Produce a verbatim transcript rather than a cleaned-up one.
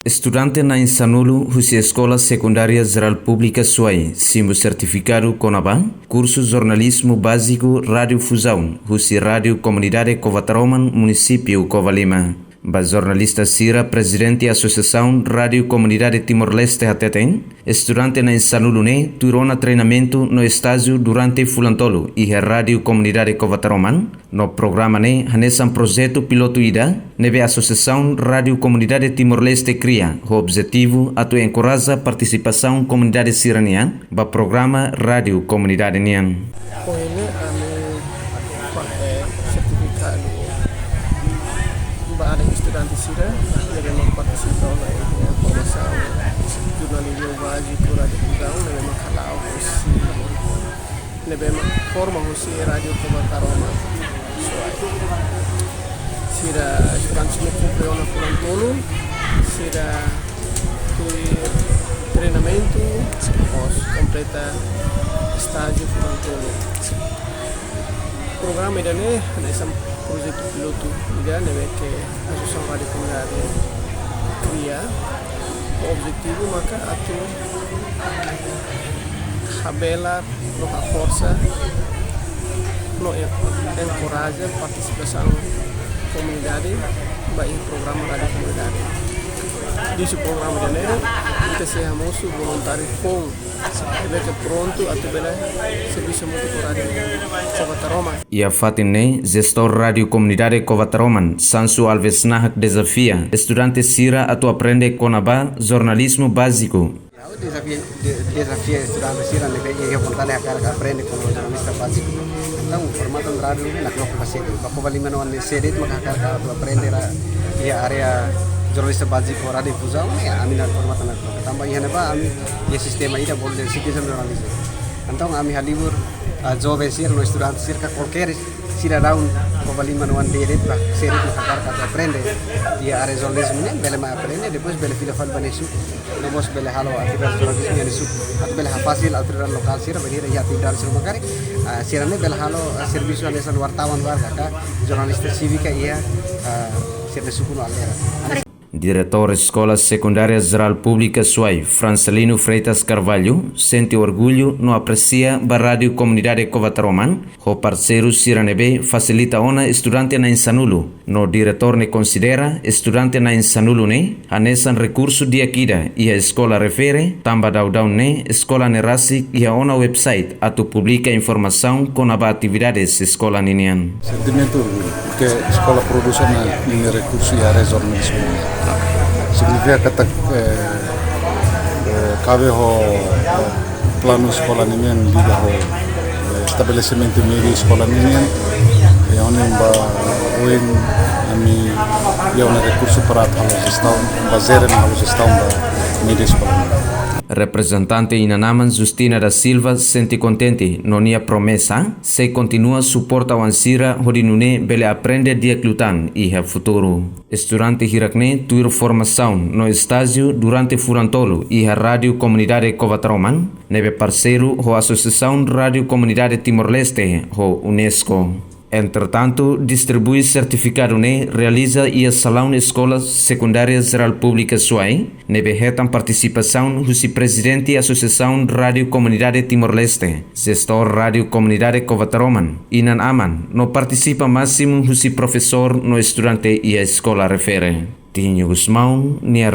Estudante na'in sanulu husi Eskola Sekundária Jerál Públika Suai simu sertifikadu kona-ba kursu jornalizmu báziku Rádiu Fuzaun husi Rádiu Komunidade Cova Taroman, Munisípiu Covalima. Ba jornalista sira, Prezidente Asosiasaun Rádiu Komunidade Timor-Leste hateten, estudante na'in sanulu ne'e tuir ona treinamentu no estájiu durante fulan tolu iha Rádiu Komunidade Cova Taroman, no programa ne'e hanesan projetu pilotu ida ne'ebé Asosiasaun Rádiu Komunidade Timor-Leste kria ho objetivu atu enkoraja partisipasaun komunidade sira-nian ba programa rádiu komunidade nian. Ohin ne'e ami fahe sertifikadu ba alin estudante sira ne'ebé mak partisipa ona iha formasaun jornalizmu báziku Rádiu Fuzaun ne'ebé mak hala'o husi ne'ebé mak forma husi Rádiu Cova Taroman. Sira estudante ne'e kumpre ona fulan tolu, sira tuir treinamentu, depois kompleta estájiu fulan tolu. Programa ida-ne'e hanesan projetu pilotu ida ne'ebé ke Asosiasaun Rádiu Komunidade kria. Objetivu maka atu habelar no haforsa no en-, enkoraja partisipasaun komunidade ba iha programa rádiu komunidade. Husi programa ida-ne'e, ita sei hamosu voluntáriu foun ne'ebé ke prontu atu bele servisu hamutuk ho Rádiu Cova Taroman. Iha fatin ne'e, jestór Rádiu Komunidade Cova Taroman, Sansu Alves Nahak, dezafia estudante sira atu aprende kona-ba jornalizmu báziku. Dezafia, de-, dezafia estudante sira ne'ebé iha vontade hakarak aprende kona-ba jornalista báziku. Entaun, formadu rádiu ne'e nakloke ba sé de'it. Ba Covalima nian ne'e sé de'it mak hakarak atu aprende iha área jornalista báziku Rádiu Fuzaun, ne'e ami-nia formadu nakloke. Tanba iha ne'ebá ami iha sistema ida bolu dehan citizen journalism. Entaun ami halibur, ah, joven sira no estudante sira ka kualkér sidadaun Covalima nian de'it ba sé de'it mak hakarak atu aprende iha área jornalizmu ne'e bele mai aprende, depois bele fila fali ba nia suku. No mós bele halo atividade jornalizmu iha nia suku. Atu bele hafasil autoridade lokál sira bainhira iha atividade sira mak karik, ah, sira ne'e bele halo, ah, servisu hanesan wartawan warga ka jornalista sívika iha, ah, sira-nia suku no aldeia. Diretór Eskola Sekundária Jerál Públika Suai, Francelino Freitas Carvalho, sente orgullu no apresia ba Rádiu Komunidade Cova Taroman ho parseiru sira ne'ebé fasilita ona estudante na'in sanulu. No diretór ne'e konsidera estudante na'in sanulu ne'e hanesan rekursu di'ak ida iha eskola refere, tanba daudaun ne'e eskola ne'e rasik iha ona website atu publika informasaun kona-ba atividades eskola ninian. Sentimentu orgullu, porque eskola prodús ona ninia rekursu iha área jornalizmu. Signifika katak, eh, eh, kabe ho, eh, planu eskola ninian liga ho, eh, estabelesimentu média eskola ninian. I ohin ba oin ami iha ona rekursu para atu halo jestaun, ba jere no halo jestaun ba média eskola ninian. Reprezentante inan-aman Justina da Silva sente kontente no nia promesa sei kontinua suporta oan sira hodi nune'e bele aprende di'ak liután iha futuru. Estudante hirak ne'e tuir formasaun no estájiu durante fulan tolu iha Rádiu Komunidade Cova Taroman, ne'ebé parseiru ho Asosiasaun Rádiu Komunidade Timor-Leste ho UNESCO. Entretantu, distribui sertifikadu ne'e realiza iha salaun Eskola Sekundária Jerál Públika Suai, ne'ebé hetan partisipasaun husi Prezidente Asosiasaun Rádiu Komunidade Timor-Leste, jestór Rádiu Komunidade Cova Taroman, inan-aman, no partisipa másimu husi profesór no estudante iha eskola refere. Tinho Gusmão, nia